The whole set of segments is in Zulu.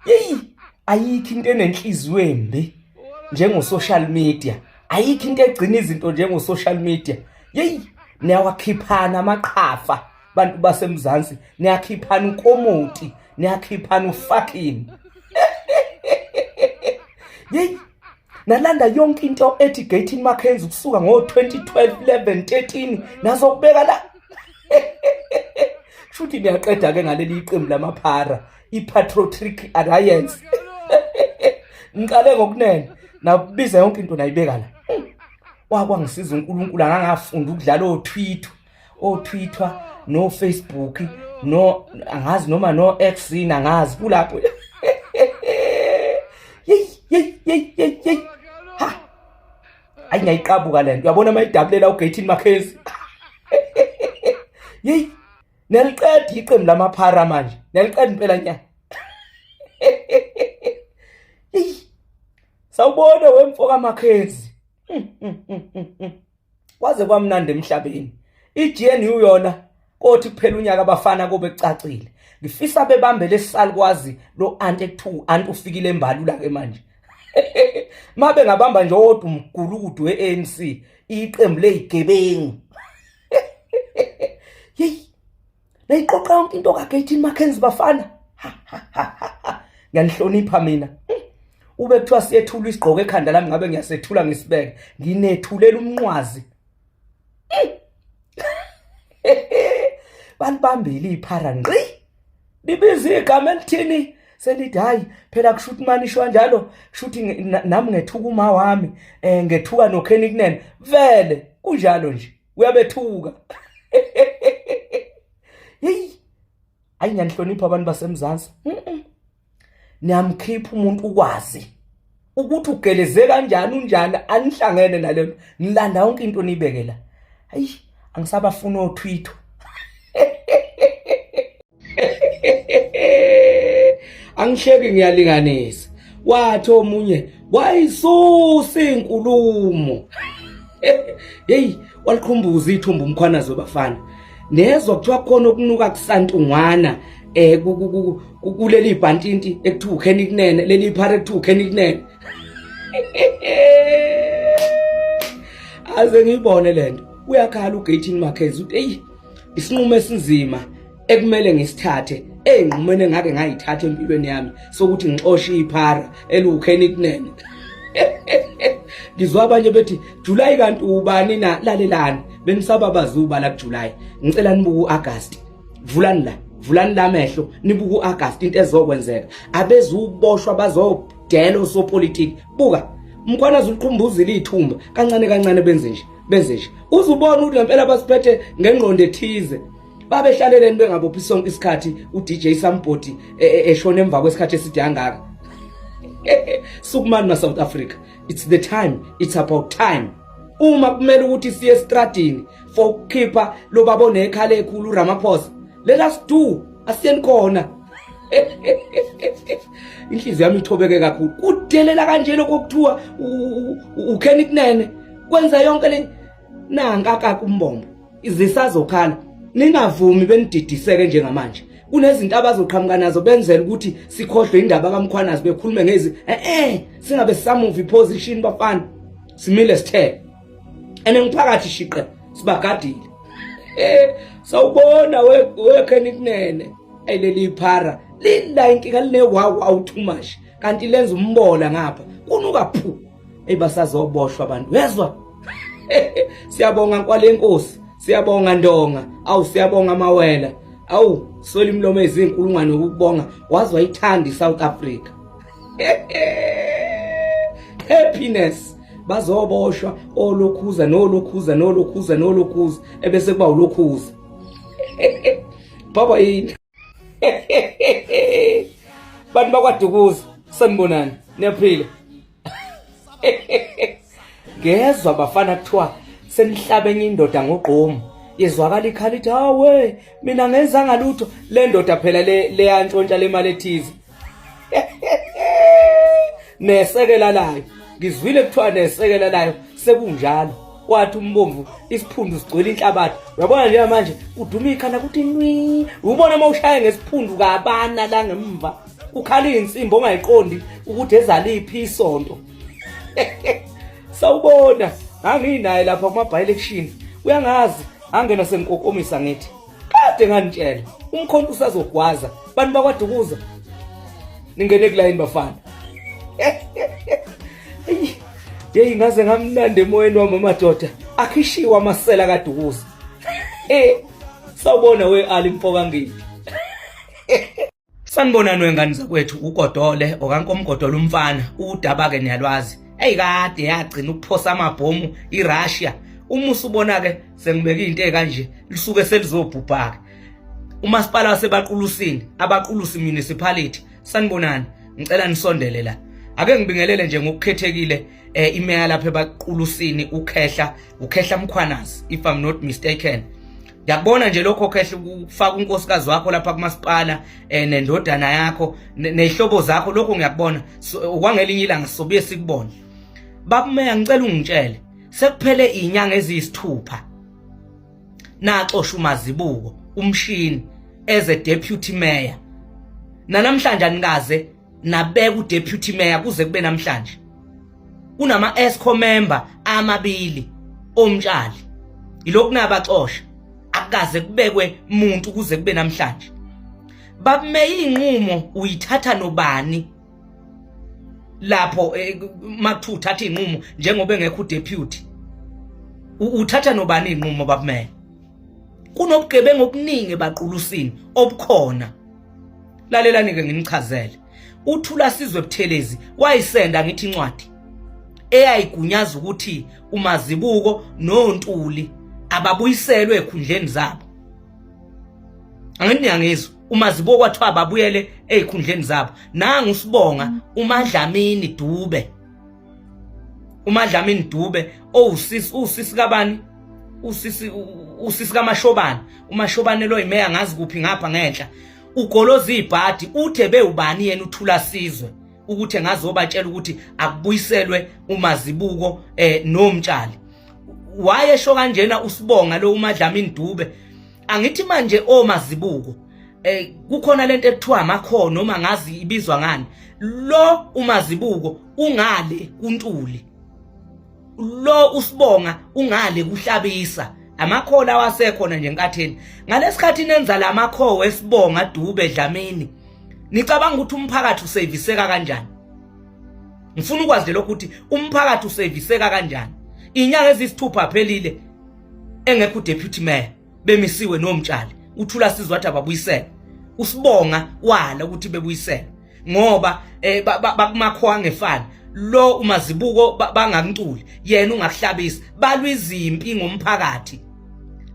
Yeyi, ayikho into enenhliziyo embi njengo-social media. Ayikho into egcina izinto njengo-social media. Yeyi, niyawakhiphana amaqhafa bantu baseMzansi, niyakhiphana ukomoti, niyakhiphana ufucking. Yeyi, nalanda yonke into ethi Gayton McKenzie kusuka ngo-2012 11 13 nazokubeka la. Shuthi niyaqeda ke ngaleli iqembu lamaphara i-Patriotic Alliance. Ngiqale ngokunene nabiza yonke into nayibeka la. Wakwangisiza uNkulunkulu angangafunda ukudlala oTwitter, oTwitter no Facebook no angazi noma no X angazi kulapho. Yey yey yey yey yey. Ha. Ayi ngiyayiqabuka lento. Uyabona mayidabulela uGayton McKenzie. Yey neliqeda iqembu lamaphara manje. Neliqeda impela nya. Yey. Sawubona wemfo kaMcKenzie. Kwaze kwamnandi emhlabeni. I-GNU yona kothi kuphela unyaka abafana kobe kucacile. Ngifisa bebambe lesalukwazi lo anti ekuthiwa anti ufikile embalula ke manje. Mabe ngabamba nje owodwa umgulukudu we-ANC iqembu lezigebengu. Yeyi, nayiqoqa yonke into kaGayton McKenzie bafana. Ngiyanihlonipha mina. Ube kuthiwa siyethula isigqoko ekhanda lami ngabe ngiyasethula ngisibeke. Nginethulela umnqwazi. Balibambile iphara ngqi. Libiza igama elithini selithi hayi phela kusho ukuthi mani isho kanjalo kusho ukuthi nami ngethuka uma wami ngethuka noKenny Kunene vele kunjalo nje uyabethuka. Hey, ayi ngiyanihlonipha abantu baseMzansi. Niyamkhipha umuntu ukwazi ukuthi ugeleze kanjani unjani anihlangene nalento nilanda yonke into nibeke la. Hayi angisabafuna oTwitter. Angihleki ngiyalinganisa. Wathi omunye wayisusa inkulumo. Hey walikhumbuza ithumbu umkhwanazi webafana. Nezwa kuthiwa khona okunuka kusantungwana kuleli ibhantinti ekuthiwa uKenny Kunene, leli iphara ekuthiwa uKenny Kunene. Aze ngiyibone lento. Uyakhala uGayton McKenzie uthi hey isinqumo esinzima ekumele ngisithathe eyinqumene ngake ngayithatha empilweni yami sokuthi ngixoshe iphara eliwuKenny Kunene. Ngizwa abanye bethi July kanti ubani na, lalelani benisababaza ubala kuJuly. Ngicela nibuke uAugust. Vulani la, vulani la mehlo nibuke uAugust into ezokwenzeka. Abezuboshwa bazodela osopolitiki. Buka Mkhwanazi uliqhumbuzile ithumba kancane kancane benze nje, benze nje. Uzubona ukuthi ngempela basiphethe ngengqondo ethize. Babehlaleleni bengabophi sonke isikhathi uDJ Sambodi eshona emva kwesikhathi eside kangaka. Sukumani ma South Africa. It's the time, it's about time. Uma kumele ukuthi siye estradini for ukukhipha lo baba onekhala ekhulu uRamaphosa, let us do, asiyeni khona. Inhliziyo yami ithobeke kakhulu. Kudelela kanje lokho okuthiwa uKenny Kunene kwenza yonke le nanka kaka umbombo. Izisazokhala ningavumi benididiseke njengamanje. Kunezinto abazoqhamuka nazo benzela ukuthi sikhohlwe indaba kaMkhwanazi bekhulume ngezi singabe sisamove position bafana. Simile sithe. Ene ngiphakathi shiqe sibagadile. Sawubona we Kenny Kunene. Leli iphara lila inkinga line wow wow too much kanti lenza umbola ngapha kunuka phu. Hey basazoboshwa abantu wezwa. Siyabonga Nkwale Nkosi, siyabonga Ndonga, awu siyabonga Mawela, awu swela imilomo ezinkulungwane ukubonga waze wayithanda iSouth Africa. Happiness bazoboshwa olokhuza nolokhuza nolokhuza nolokhuza ebese kuba ulokhuza. Baba yini? Bantu bakwaDukuza sanibonani niyaphila. Ngezwa bafana kuthiwa senihlabe enye indoda ngogqomu. Izwakala ikhala ithi hawe mina ngenzanga lutho. Le ndoda phela le leyantshontsha le mali ethize. Nesekela layo. Ngizwile kuthiwa nesekela layo sekunjalo. Wathi umbomvu isiphundu sigcwele inhlabathi. Uyabona nje manje kuduma ikhanda kuthi nwi. Ubona uma ushaya ngesiphundu kabana la ngemva. Kukhala izinsimbi ongayiqondi ukuthi ezaliphi isonto. Sawubona, nganginaye lapha kuma by election. Uyangazi, angena sengikokomisa ngithi. Kade nganitshela, umkhonto usazogwaza. Bantu bakwaDukuza. Ningene kulayini bafana. Yeyi ngaze ngamnandi emoyeni wami madoda. Akhishiwe amasela kaDukuza. Eh, sawubona we Ali mfoka ngidi. Sanibonani wengane zakwethu uGodole okankomgodole umfana udaba ke niyalwazi. Ey kade yagcina ukuphosa amabhomu iRussia. Uma usubona ke sengibeka into ekanje lisuke selizobhubha ke. Umasipala waseBaqulusini, aBaqulusi Municipality. Sanibonani, ngicela nisondele la. Ake ngibingelele nje ngokukhethekile eh imeya lapha eBaqulusini uKhehla, uKhehla Mkhwanazi if I'm not mistaken. Ngiyakubona nje lokho Khehla ukufaka unkosikazi wakho lapha kumasipala eh nendodana yakho nezihlobo zakho lokho ngiyakubona okwangelinye ilanga sobuye sikubone. Babumeya ngicela ungitshele sekuphele izinyanga eziyisithupha naxosha uMazibuko umshini as a deputy mayor nanamhlanje anikaze nabeka udeputy mayor kuze kube namhlanje kunama esco member amabili omtshali ilokhu nabaxosha akukaze kubekwe muntu kuze kube namhlanje babumeya inqumo uyithatha nobani lapho eh, makuthiwa uthatha inqumo njengoba engekho udeputy uthatha nobani inqumo babumeya kunobugebengu obuningi ebaqulusini obukhona lalelani ke nginichazele uthula sizwe buthelezi wayisenda ngithi incwadi eyayigunyaza ukuthi umazibuko nontuli ababuyiselwe ekhundleni zabo angithi niyangizwa umazibuko kwathiwa ababuyele ezikhundleni zabo nangu sibonga umadlamini dube uMadlamini Dube owusisi usisi kabani usisi usisi kaMashobane uMashobane lo imeya ngazi kuphi ngapha ngenhla ugoloza ibhadi uthe bewubani yena uthula sizwe ukuthi engazobatshela ukuthi akubuyiselwe uMazibuko eh nomtshali wayesho kanjena usibonga lo uMadlamini Dube angithi manje omazibuko eh kukhona lento ekuthiwa amakhono noma ngazi ibizwa ngani lo umazibuko ungale kuNtuli lo usibonga ungale kuhlabisa amakhola awasekhona nje enkatheni ngalesikhathi nenza lamakhowe esibonga Dube Dlamini nicabanga ukuthi umphakathi useviseka kanjani ngifuna ukwazi lokho ukuthi umphakathi useviseka kanjani inyanga ezisithupha phelile engekho udeputy mayor bemisiwe nomtshali uthula sizwe wathi ababuyisele usibonga wala ukuthi bebuyisele ngoba eh, bakumakho angefani lo umazibuko bangakuntuli yena ungakuhlabisa balwa izimpi ngomphakathi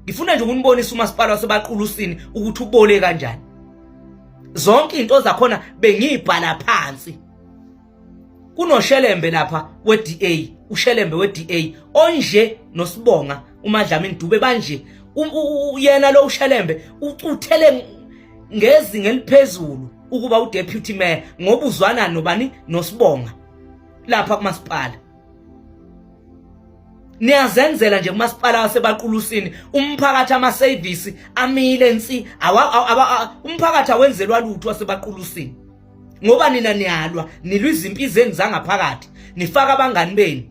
ngifuna nje ukunibonisa umasipala wasebaqulusini ukuthi ubole kanjani zonke into zakhona bengiyibhala phansi kunoshelembe lapha we-DA ushelembe we-DA onje nosibonga uMadlamini Dube banje yena lo ushelembe ucuthele ngezinga eliphezulu ukuba udeputy mayor ngoba uzwana nobani nosibonga lapha kumasipala niyazenzela nje kumasipala wasebaqulusini umphakathi ama-service amile nsi umphakathi awenzelwa lutho wasebaqulusini ngoba nina niyalwa nilwa izimpi zenu zangaphakathi nifaka abangani benu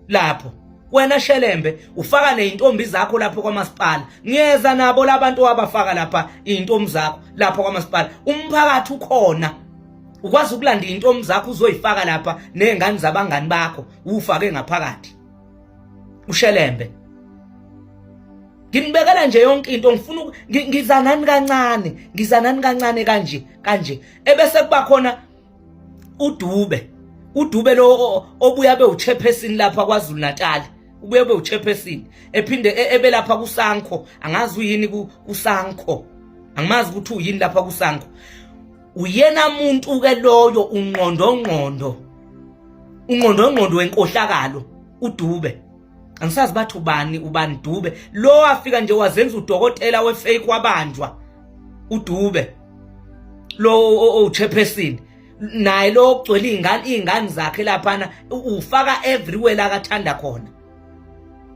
lapho wena shelembe ufaka nezintombi zakho lapho kwamasipala ngiyeza nabo labantu abafaka lapha izintombi zakho lapho kwamasipala umphakathi ukhona ukwazi ukulanda izintombi zakho uzoyifaka lapha nezingane zabangani bakho ufake ngaphakathi ushelembe nginibekela nje yonke into ngifuna ngiza nani kancane ngiza nani kancane kanje kanje ebese kuba khona uDube uDube lo obuya be uchairperson lapha kwaZulu Natal ubuye be uchairperson ephinde e, ebelapha kuSankho angazi uyini kuSankho angimazi ukuthi uyini lapha kuSankho uyena muntu ke loyo unqondo ngqondo unqondo ngqondo wenkohlakalo uDube angisazi bathi ubani ubani Dube lo wafika nje wazenza udokotela wefake wabanjwa uDube lo owu chairperson Naye lo ogcwele izingane, izingane zakhe laphana ufaka everywhere la kathanda khona.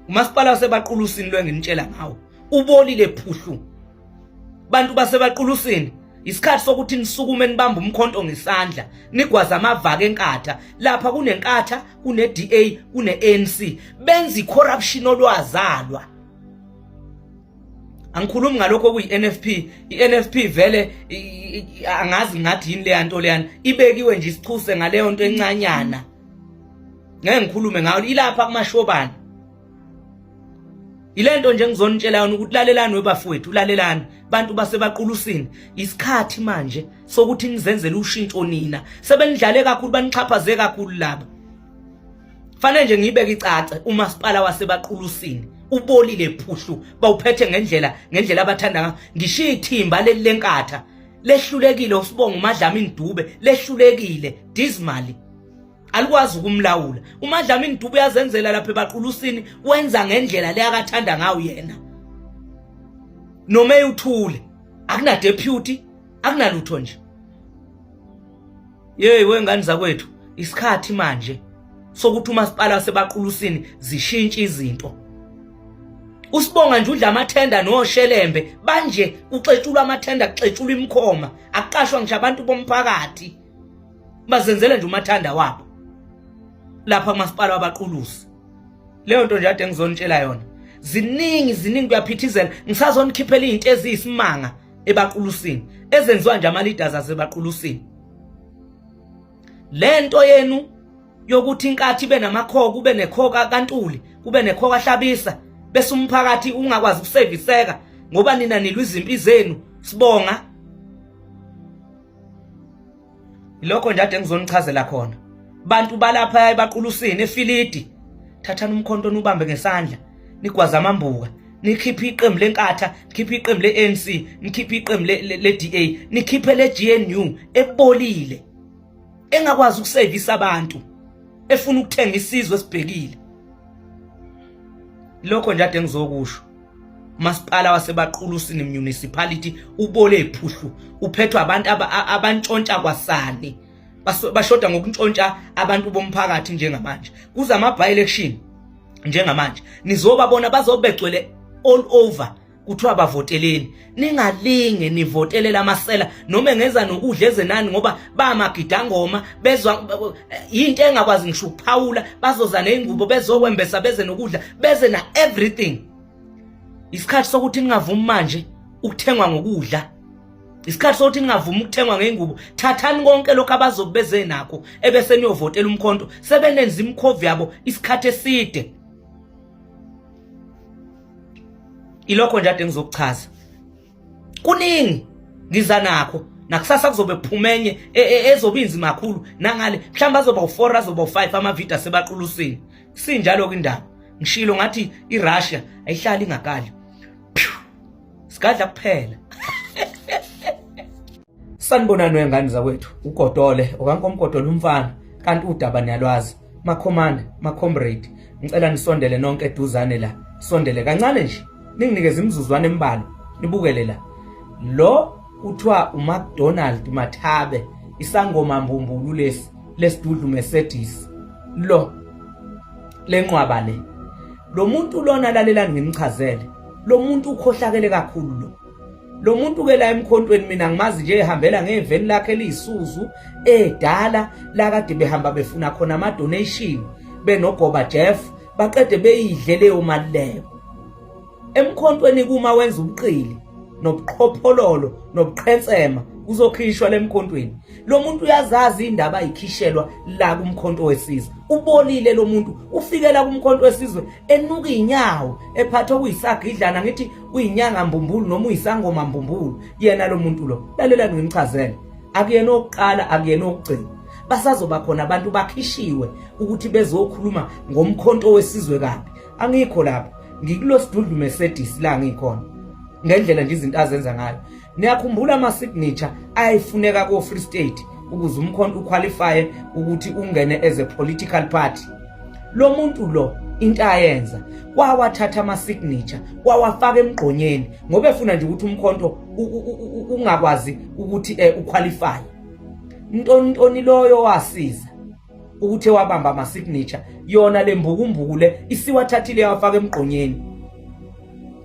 Umasipala waseBaqulusini lo enginitshela ngawo ubolile phuhlu. Bantu baseBaqulusini, isikhathi sokuthi nisukume nibambe umkhonto ngesandla, nigwaza amavaka eNkatha. Lapha kuneNkatha, kune-DA, kune-ANC, benza i-corruption olwazalwa. Angikhulumi ngalokho okuyi-NFP. I-NFP vele angazi ngathi yini leya nto leyana ibekiwe nje isichuse ngaleyo nto encanyana, ngeke ngikhulume ngayo, ilapha kumashobana. Ilento nje ngizonitshela yona ukuthi lalelani webafowethu, lalelani bantu baseBaqulusini, isikhathi manje sokuthi nizenzele ushintsho nina. Sebenidlale kakhulu, banixhaphaze kakhulu laba. Fanele nje ngiyibeke icace, umasipala waseBaqulusini ubolile phuhlu, bawuphethe ngendlela abathanda ngayo. Ngishiya ithimba leli leNkatha lehlulekile, usibonga uMadlamini Dube lehlulekile dismally, alikwazi ukumlawula uMadlamini Dube. Uyazenzela lapha eBaqulusini, wenza ngendlela le akathanda ngayo yena, noma eyuthule, akuna deputy, akunalutho nje. Yeyi wengane zakwethu, isikhathi manje sokuthi umasipala waseBaqulusini zishintshe izinto. Usibonga nje udla amathenda noshelembe banje, kuxetshulwa amathenda, kuxetshulwa imikhoma, akuqashwa ngisho abantu bomphakathi, bazenzele nje umathanda wabo lapha kumasipala waBaqulusi. Leyo nto nje ade ngizonitshela yona, ziningi ziningi, kuyaphithizela. Ngisazonikhiphela izinto eziyisimanga eBaqulusini ezenziwa nje ama-leaders aseBaqulusini. Le nto yenu yokuthi inkathi ibe namakhoko, kube nekhoka kaNtuli, kube nekhoka Hlabisa, bese umphakathi ungakwazi ukuseviseka ngoba nina nilwa izimpi zenu, sibonga lokho nje ade ngizonichazela khona. Bantu balapha eBaqulusini, eFilidi, thathani umkhonto nubambe ngesandla, nigwaza amambuka, nikhiphe iqembu leNkatha, nikhiphe iqembu le-ANC, nikhiphe iqembu le-DA, nikhiphe le-GNU ebolile engakwazi ukusevisa abantu, efuna ukuthenga isizwe esibhekile. Lokho nje ade ngizokusho. Masipala waseBaqulusini Municipality ubole phuhlu, uphethwe abantu abantshontsha kwasani, bashoda ngokuntshontsha abantu bomphakathi. Njengamanje kuza ama by election, njengamanje nizobabona bazobegcwele all over, kuthiwa bavoteleni. Ningalinge nivotelele amasela noma engeza nokudla ezenani, ngoba bamagidangoma bezwa into engakwazi ngisho ukuphawula. Bazoza nezingubo bezokwembesa, beze nokudla, beze na everything. Isikhathi sokuthi ningavumi manje ukuthengwa ngokudla, isikhathi sokuthi ningavumi ukuthengwa ngey'ngubo. Thathani konke lokhu abazokubeze nakho ebese niyovotela umkhonto. Sebenenza imikhovu yabo isikhathi eside. Ilokho nje ade ngizokuchaza, kuningi ngiza nakho nakusasa, kuzobe kuphumenye ezobe inzima kakhulu nangale, mhlawumbe azoba u4, azoba u5 amavidiyo aseBaqulusini. Sinjalo ke indaba, ngishilo ngathi iRussia ayihlali ingakali, sigadla kuphela. Sanibonani wengane zakwethu, uGodole okankomgodole umfana, kanti udaba niyalwazi. Makhomanda, macomrade, ngicela nisondele nonke eduzane la, sondele kancane nje, ninginikeze imizuzwana embalwa, nibukele la. Lo kuthiwa uMcDonald Mathabe, isangoma mbumbulu lesi lesidudlu Mercedes lo lenqwaba le. Lo muntu lona, lalelani ngimchazele. Lo muntu ukhohlakele kakhulu lo muntu ke la emkhontweni. Mina ngimazi nje ehambela ngeveni lakhe eliyisuzu edala lakade behamba befuna khona ama donation benogoba Jeff, baqede beyidle leyo mali leyo emkhontweni. Kuma wenza ubuqili nobuqhophololo nobuqhensema, uzokhishwa lemkhontweni. Lo muntu uyazazi indaba ayikhishelwa la kuMkhonto Wesizwe. Ubolile lo muntu, ufikela kuMkhonto Wesizwe enuka inyawo, ephatha okuyisagidlana, ngithi uyinyanga mbumbulu noma uyisangoma mbumbulu yena lo muntu lo. Lalela ngimchazele, akuyena okuqala, akuyena okugcina, basazoba khona abantu bakhishiwe ukuthi bezokhuluma ngoMkhonto Wesizwe kabi. Angikho lapho, ngikulo sidudlu Mercedes la ngikhona ngendlela nje izinto azenza ngayo. Niyakhumbula ama signature ayifuneka ko Free State ukuze umkhonto uqualify ukuthi ungene as a political party? Lo muntu lo, into ayenza, wawathatha ama signature wawafaka emgqonyeni ngoba efuna nje ukuthi umkhonto ungakwazi ukuthi uqualify. Ntontoni loyo wasiza ukuthi wabamba ama signature yona lembukumbuku le isiwathathile yawafaka emgqonyeni.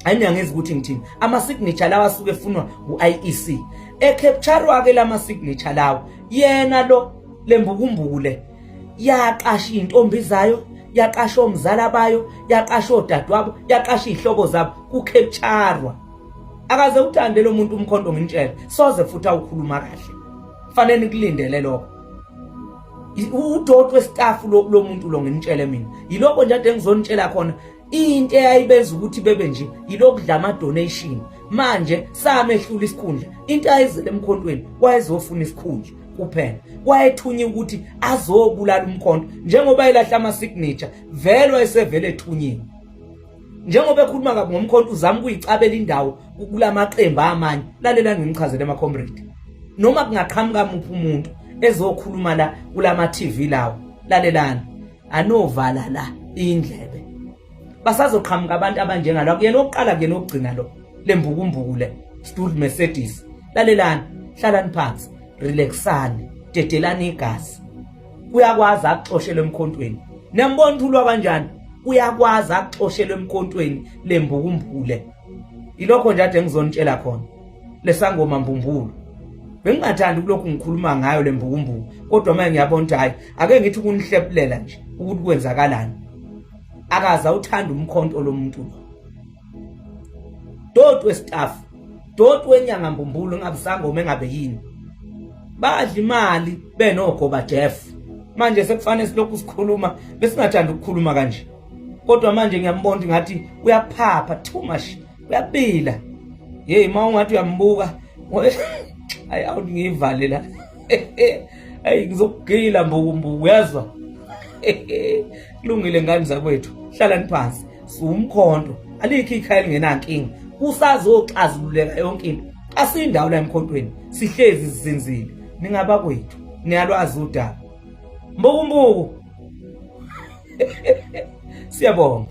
Ayingiyangizwa ukuthi ngithini. Ama signature lawa asuke efunwa u-IEC. Ecapturewa ke lama signature lawa. Yena lo lembukumbuku le yaqasha izintombi zayo, yaqasha omzala bayo, yaqasha odadewabo, yaqasha izihlobo zabo kucapturewa. Akaze uthande lo muntu umkhonto nginitshela, soze futhi awukhuluma kahle. Fanele nikulindele lokho. Udoti westaff lo muntu lo nginitshele mina. Yilokho nje ade ngizonitshela khona. Into eyayibenza ukuthi bebe nje yilokudla ama donation. Manje samehlula isikhundla. Into ayizele emkhontweni wayezofuna isikhundla kuphela. Wayethunywa ukuthi azobulala umkhonto njengoba elahla ama signature vele wayesevele ethunyiwe. Njengoba ekhuluma kabi ngomkhonto uzama ukuyicabela indawo kulamaqembu amanye. Lalela ngimchazele ama comrade. Noma kungaqhamuka muphi umuntu ezokhuluma la kulama TV lawo. Lalelani. Anovala la indlebe. Basazoqhamuka abantu abanjengalo kuyena oqala kuyena ogcina lo lembukumbuku le Stud Mercedes. Lalelani, hlalani phansi, relaxani, dedelani igazi. Uyakwazi akuxoshele emkhontweni. Niyambona ukuthi ulwa kanjani? Uyakwazi akuxoshele emkhontweni lembukumbuku le. Ilokho nje ade ngizonitshela khona. Lesangoma mbumbulu. Bengingathandi ukulokhu ngikhuluma ngayo lembukumbuku kodwa manje ngiyabona ukuthi hayi ake ngithi ukunihlepulela nje ukuthi kwenzakalani. Akaze awuthanda umkhonto lomuntu lo. Doti westaff, doti wenyanga mbumbulu ngabe sangoma engabe yini. Badla imali benogoba Jeff. Manje sekufanele silokhu sikhuluma besingathanda ukukhuluma kanje. Kodwa manje ngiyambona ngathi uyaphapha too much. Uyabila. Hey uma ungathi uyambuka hayi awuthi ngiyivale la. Hayi ngizokugila mbukumbuku uyazwa. Kulungile ngane zakwethu. Hlalani phansi. Siwumkhonto. Alikho ikhaya elingenankinga. Kusazoxazululeka yonke into. Asindawo la emkhontweni. Sihlezi sizinzile. Ningabakwethu. Niyalwazi udaba. Mbukumbuku. Siyabonga.